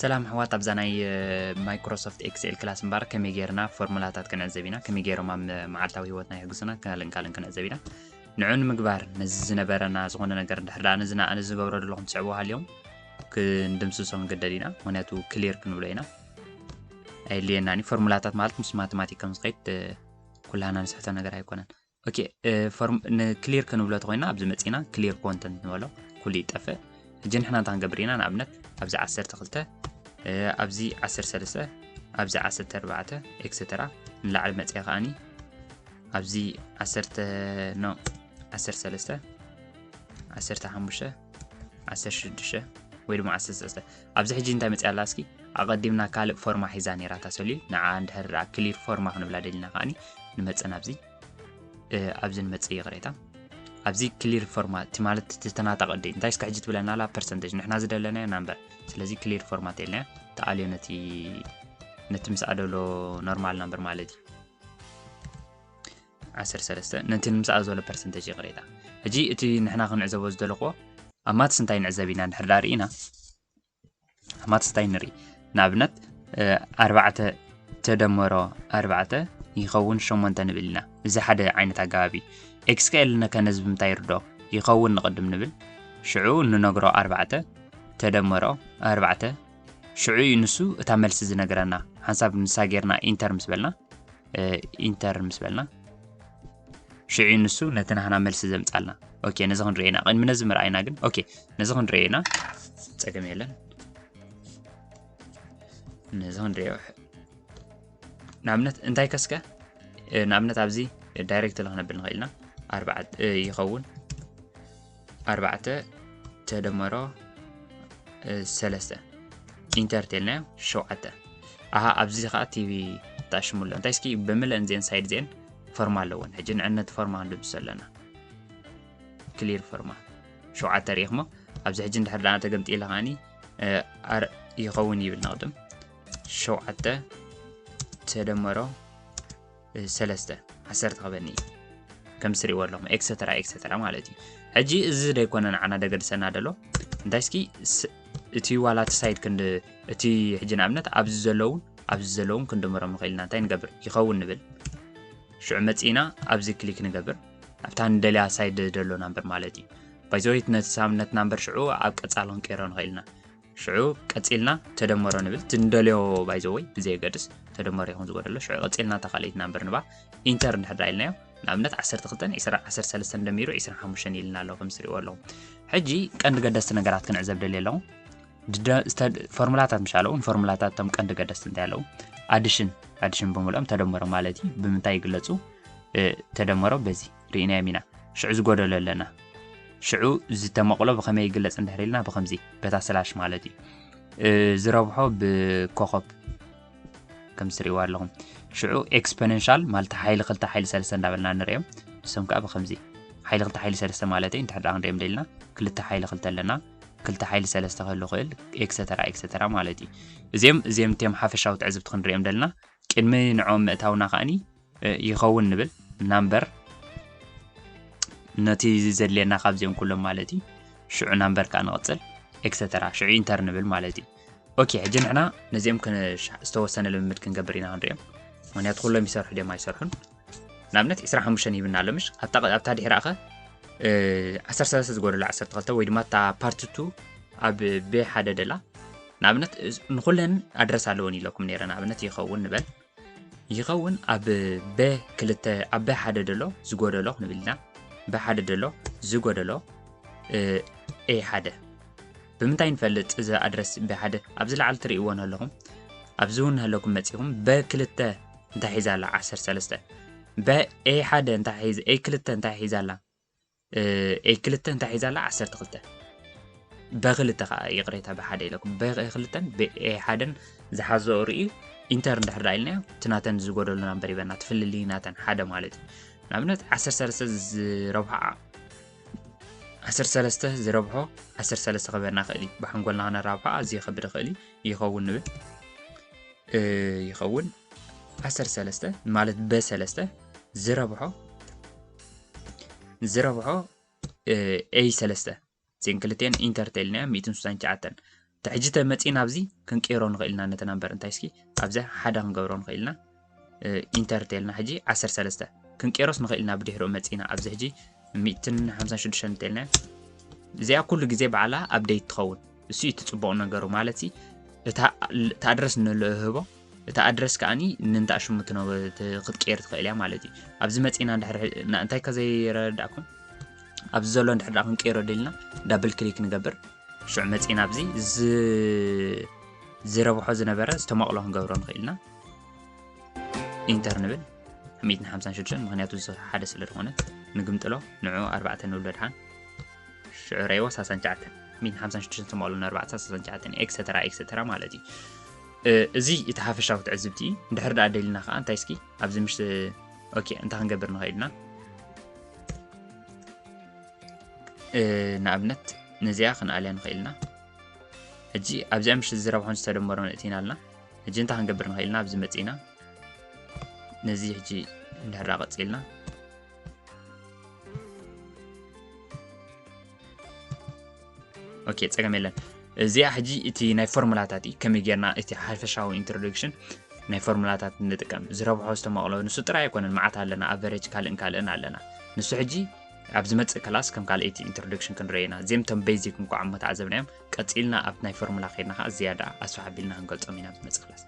ሰላም ኣሕዋት፣ ኣብዛ ናይ ማይክሮሶፍት ኤክስኤል ክላስ እምበኣር ከመይ ጌርና ፎርሙላታት ክንዕዘብ ኢና፣ ከመይ ጌሮም ኣብ መዓልታዊ ህይወትና የሕግዙና ካልእን ካልእን ክንዕዘብ ኢና። ንዑ ንምግባር ነዚ ዝነበረና ዝኾነ ነገር እንድሕር ደኣ ነዚ ንኣነ ዝገብሮ ዘለኹም ትስዕቡ ሃልዮም ክንድምስሶ ንግደድ ኢና፣ ምኽንያቱ ክሊር ክንብሎ ኢና። ኣየድልየናን እዩ። ፎርሙላታት ማለት ምስ ማቴማቲክ ከም ዝኸይድ ኩላህና ንስሕቶ ነገር ኣይኮነን። ኦኬ፣ ክሊር ክንብሎ ተኮይና ኣብዚ መፂና ክሊር ኮንተንት ንበሎ፣ ኩሉ ይጠፍእ። ሕጂ ንሕና እንታይ ክንገብር ኢና? ንኣብነት ኣብዚ ዓሰርተ ክልተ፣ ኣብዚ ዓሰርተ ሰለስተ፣ ኣብዚ ዓሰርተ ኣርባዕተ ኤክሰተራ ንላዕሊ መፅያ ከዓኒ ኣብዚ ዓሰርተ ኖ ዓሰርተ ሰለስተ፣ ዓሰርተ ሓሙሽተ፣ ዓሰርተ ሽዱሽተ ወይ ድማ ዓሰርተ ሰለስተ። ኣብዚ ሕጂ እንታይ መፅያ ኣላ? እስኪ ኣቐዲምና ካልእ ፎርማ ሒዛ ነይራ እታ ሰሉል፣ ንዓ እንድሕር ደኣ ክሊር ፎርማ ክንብላ ደሊና ከዓኒ ንመፅእ ናብዚ ኣብዚ ንመጽእ ይቕሬታ። ኣብዚ ክሊር ፎርማት ማለት እቲ ተናታ ቅዲ እንታይ እስከ ሕጂ ትብለና ኣላ ፐርሰንቴጅ ንሕና ዝደለናዮ ናምበር። ስለዚ ክሊር ፎርማት የለና ተኣልዮ ነቲ ነቲ ምስኣ ደሎ ኖርማል ናምበር ማለት እዩ። ዓሰርተ ሰለስተ ነቲ ንምስኣ ዘሎ ፐርሰንቴጅ ይቕሬታ። ሕጂ እቲ ንሕና ክንዕዘቦ ዝደለኽዎ ኣብ ማትስ እንታይ ንዕዘብ ኢና እንድሕር ዳ ርኢና ኣማትስታይ ንርኢ። ንኣብነት ኣርባዕተ ተደመሮ ኣርባዕተ ይኸውን ሸሞንተ ንብል ኢና። እዚ ሓደ ዓይነት ኣገባብ እዩ። ኤክስክኤል ነከ ነዚ ብምንታይ ይርዶ ይኸውን ንቕድም ንብል። ሽዑ ንነግሮ ኣርባዕተ ተደመሮ ኣርባዕተ ሽዑ እዩ ንሱ እታ መልሲ ዝነግረና። ሓንሳብ ንሳ ጌርና ኢንተር ምስ በልና ኢንተር ምስ በልና ሽዑ ንሱ ነቲ ናህና መልሲ ዘምጻልና። ኦኬ ነዚ ክንሪኦ ኢና። ቅድሚ ነዚ ምርኣይና ግን ኦኬ ነዚ ክንሪኦ ኢና። ጸገም የለን። ነዚ ክንሪኦ ንኣብነት እንታይ ከስከ ንኣብነት ኣብዚ ዳይሬክት ለክነብል ንኽእል ኢና። ኣርባዕተ ይኸውን ኣርባዕተ ተደመሮ ሰለስተ ኢንተር ተልናዮ ሸውዓተ። ኣሃ ኣብዚ ከዓ ቲቪ ተኣሽሙ ኣሎ። እንታይ እስኪ ብምልእን ዜን ሳይድ ዜን ፎርማ ኣለወን። ሕጂ ንዕነት ፎርማ ክንድምስ ኣለና። ክሊር ፎርማ ሸውዓተ ርኢኽሞ። ኣብዚ ሕጂ እንድሕር ደኣ ተገምጢለ ከዓኒ ይኸውን ይብል ንቕድም ሸውዓተ ተደመሮ ሰለስተ ዓሰርተ ክበኒ ከም ትሪእዎ ኣለኹም ኤክሰተራ ኤክሰተራ ማለት እዩ። ሕጂ እዚ ደይኮነ ንዓና ደገድሰና ደሎ እንታይ እስኪ እቲ ዋላ እቲ ሳይድ ክንድ እቲ ሕጂ ንኣብነት ኣብዚ ዘለውን ኣብዚ ዘለውን ክንድምሮም ንኽእል ኢና። እንታይ ንገብር ይኸውን ንብል ሽዑ መፂእና ኣብዚ ክሊክ ንገብር ኣብታ ንደልያ ሳይድ ደሎ ናምበር ማለት እዩ። ባይዘወይት ነቲ ሳምነት ናምበር ሽዑ ኣብ ቀፃል ክንቀይሮ ንኽእል ኢና። ሽዑ ቀፂልና ተደመሮ ንብል። እቲ ንደልዮ ባይዘወይ ብዘየገድስ ተደመሮ ይኹን ዝጎደሎ። ሽዑ ቀፂልና እታ ካልኣይቲ ናምበር ንባ ኢንተር እንድሕር ዳ ኢልናዮ ንኣብነት ዓሰርተ ክልተ ዓሰርተ ሰለስተ ደሚሩ ዕስራን ሓሙሽተን ኢልና ኣሎ ከም ትሪእዎ ኣለኹም። ሕጂ ቀንዲ ገደስቲ ነገራት ክንዕዘብ ደልየ ኣለኹ። ፎርሙላታት ምሽ ኣለዉ ንፎርሙላታት እቶም ቀንዲ ገደስቲ እንታይ ኣለዉ ኣዲሽን ኣዲሽን ብምልኦም ተደመሮ ማለት እዩ። ብምንታይ ይግለፁ? ተደመሮ በዚ ርኢናዮም ኢና። ሽዑ ዝጎደሎ ኣለና። ሽዑ ዝተመቕሎ ብኸመይ ይግለፅ እንድሕር ኢልና ብኸምዚ በታ ስላሽ ማለት እዩ። ዝረብሖ ብኮኸብ ከም ትሪእዎ ኣለኹም። ሽዑ ኤክስፖነንሻል ማለት ሓይሊ ክልተ ሓይሊ ሰለስተ እንዳበልና ንሪኦም። ንሶም ከዓ ብኸምዚ ሓይሊ ክልተ ሓይሊ ሰለስተ ማለት እዩ። እንድሕር ደኣ ክንሪኦም ደሊና ክልተ ሓይሊ ክልተ ኣለና ክልተ ሓይሊ ሰለስተ ክህሉ ክእል ኤክሰተራ ኤክሰተራ ማለት እዩ። እዚኦም እዚኦም እቲኦም ሓፈሻዊ ትዕዝብቲ ክንሪኦም ደልና ቅድሚ ንዕኦም ምእታውና ከዓኒ ይኸውን ንብል ናምበር ነቲ ዘድልየና ካብዚኦም ኩሎም ማለት እዩ። ሽዑ ናምበር ከዓ ንቕፅል ኤክሰተራ ሽዑ ኢንተር ንብል ማለት እዩ። ኦኬ ሕጂ ንሕና ነዚኦም ዝተወሰነ ልምምድ ክንገብር ኢና ክንሪኦም። ምክንያቱ ኩሎም ይሰርሑ ድዮም ኣይሰርሑን። ንኣብነት ዕስራን ሓሙሽተን ይብና ኣሎ ምሽ ኣብታ ድሕራ ከ ዓሰርተ ሰለስተ ዝጎደሎ ዓሰርተ ክልተ ወይ ድማ እታ ፓርት ቱ ኣብ ቤ ሓደ ደላ ንኣብነት ንኩለን ኣድረስ ኣለወን ኢለኩም ነይረ። ንኣብነት ይኸውን ንበል ይኸውን ኣብ በ ክልተ ኣብ በ ሓደ ደሎ ዝጎደሎ ክንብል ኢና። በ ሓደ ደሎ ዝጎደሎ ኤ ሓደ ብምንታይ ንፈልጥ እዚ ኣድረስ በ ሓደ ኣብዚ ላዕሊ ትርእይዎ ኣለኹም። ኣብዚ እውን ኣለኩም መጺኹም በ ክልተ እንታይ ሒዛ ኣላ ዓሰርተ ሰለስተ በ ኤ ሓደ እንታይ ሒዛ ኤ ክልተ እንታይ ሒዛ ኣላ ኤ ክልተ እንታይ ሒዛ ኣላ ዓሰርተ ክልተ በክልተ ከዓ ይቕሬታ ብሓደ ኢለኩም በክልተን ብኤ ሓደን ዝሓዘኦ ርእዩ ኢንተር እንድሕር ዳ ኢልናዮ እቲ ናተን ዝጎደሉ ናምበር ይበና ትፍልልይ ናተን ሓደ ማለት እዩ። ንኣብነት ዓሰርተ ሰለስተ ዝረብሖ ዓሰርተ ሰለስተ ዝረብሖ ዓሰርተ ሰለስተ ክበና ክእል እዩ። ብሓንጎልና ከነራብሖ ኣዝዩ ከብድ ክእል እዩ። ይኸውን ንብል ይኸውን ዓሰርተ ሰለስተ ማለት በሰለስተ ዝረብሖ ዝረብሖ ኤይ ሰለስተ ዜን ክልቴን ኢንተር ተልና ሚእትን ስሳን ትሽዓተን ሕጂ ተመፂና ኣብዚ ክንቀይሮ ንኽእል ኢና ነቲ ናምበር። እንታይ እስኪ ኣብዚ ሓደ ክንገብሮ ንኽእል ኢና። ኢንተር ተልና ሕጂ ዓሰርተ ሰለስተ ክንቀይሮስ ንኽእል ኢና። ብድሕሪኡ መፂና ኣብዚ ሕጂ ሚእትን ሓምሳን ሽዱሽተን እንተልና እዚኣ ኩሉ ግዜ ባዕላ ኣፕደይት ትኸውን። እሱ እዩ እቲ ፅቡቕ ነገሩ። ማለት ሲ እታ ኣድረስ ንልእህቦ እታ ኣድረስ ከዓኒ ንንታ ሽሙ ክትነብ- ክትቀይር ትኽእል እያ ማለት እዩ። ኣብዚ መፂና እንድሕር ና- እንታይ ከዘይረዳእኩም ኣብዚ ዘሎ እንድሕር ዳ ክንቀይሮ ደልና ዳብል ክሊክ ንገብር። ሽዑ መፂና ኣብዚ ዝ- ዝረብሖ ዝነበረ ዝተመቕሎ ክንገብሮ ንኽእል ኢና። ኢንተር ንብል ሚእትን ሓምሳን ሽዱሽተን ምክንያቱ እዚ ሓደ ስለ ዝኾነ ንግምጥሎ ንዑ ኣርባዕተ ንብል ደድሓን ሽዑ ረይዎ ሰላሳን ትሽዓተን ሚእትን ሓምሳን ሽዱሽተን ዝተመቕሎ ን ኣርባዕተ ሰላሳን ትሽዓተን ኤክሰተራ ኤክሰተራ ማለት እዩ። እ፣ እዚ እቲ ሓፈሻዊ ትዕዝብቲ እዩ። እንድሕር ደኣ ደሊና ከዓ እንታይ እስኪ ኣብዚ ምሽ ኦኬ እንታይ ክንገብር ንኽእል ኢና? እ፣ ንኣብነት ነዚኣ ክንኣልያ ንኽእል ኢና። ሕጂ ኣብዚኣ ምሽ ዝረብሖን ዝተደመሮን እቲና ኣለና። ሕጂ እንታይ ክንገብር ንኽእል ኢና? ኣብዚ መፂና ነዚ ሕጂ እንድሕር ደኣ ቀፂልና ኦኬ ጸገም የለን። እዚኣ ሕጂ እቲ ናይ ፎርሙላታት እዩ። ከመይ ጌርና እቲ ሓፈሻዊ ኢንትሮዳክሽን ናይ ፎርሙላታት ንጥቀም ዝረብሖ ዝተመቕሎ ንሱ ጥራይ ኣይኮነን፣ መዓት ኣለና፣ ኣቨሬጅ ካልእን ካልእን ኣለና። ንሱ ሕጂ ኣብ ዝመጽእ ክላስ ከም ካልኣይቲ ኢንትሮዳክሽን ክንርኢ ኢና። እዚኦም እቶም ቤዚክ እንኳዕ እሞ ተዓዘብናዮም፣ ቀጺልና ኣብ ናይ ፎርሙላ ከይድና ከዓ ዝያዳ ኣስፍሕ ኣቢልና ክንገልጾም ኢና ኣብ ዝመጽእ ክላስ።